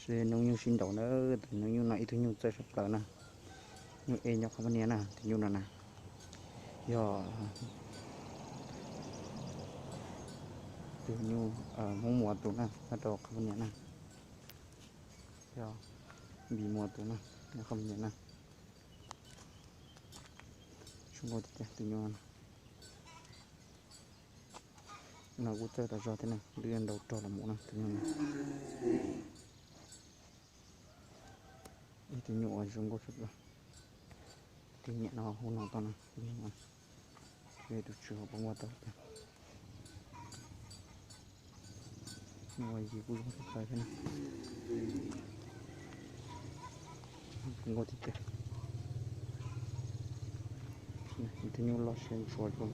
Seb noob nyuj sib nraud na, tus noob nyuj no ib tug nyuj txawj sawv plaws na. Nyuj ej nyob qhov poj niam na, tus nyuj no na. Yog tus nyuj Hmoob Muas tus na, nyob rau qhov poj niam na. Yog Npis Muas tus na, nyob qhov poj niam na. Zoo nkauj tiag tiag tus nyuj no. No kuj txawj tas zog thiab na, lwj nrau rog los mus na tus nyuj no. Ib tug nyuj uas zoo nkauj tshaj plaws. Tus nyiam no hu no tau na, tus tswv ho poob nkuaj tau tiag. Nyuj yig kuj zoo tshaj plaws thiab na. Poob nkuaj tiag tiag. Ib tug nyuj loj siab ntshua zoo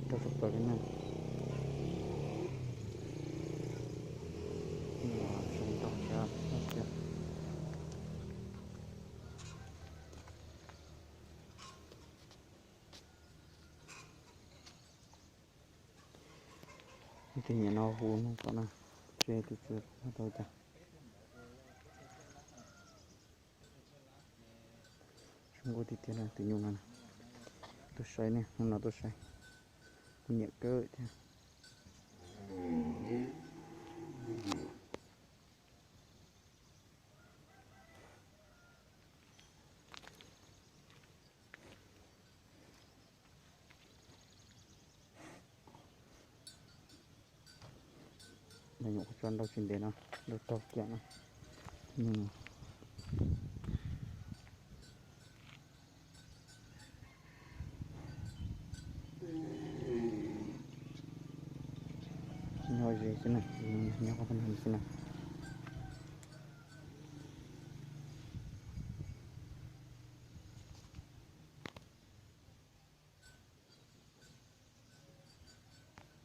tshaj plaws li na. Nyuj zoo nraug thiab loj thiab. Tus nyiam no hu no tau na, seb tus tswv tau cas. Zoo nkauj tiag tiag na tus nyuj no. Tuaj saib ne, hnub no tuaj saib, kuv nyiam kawg thiab. Nyuam qhuav tso nrau tsis ntev no, nrau raug kiag no. Nyob ze xwb na, nyob qhov poj niam xwb na.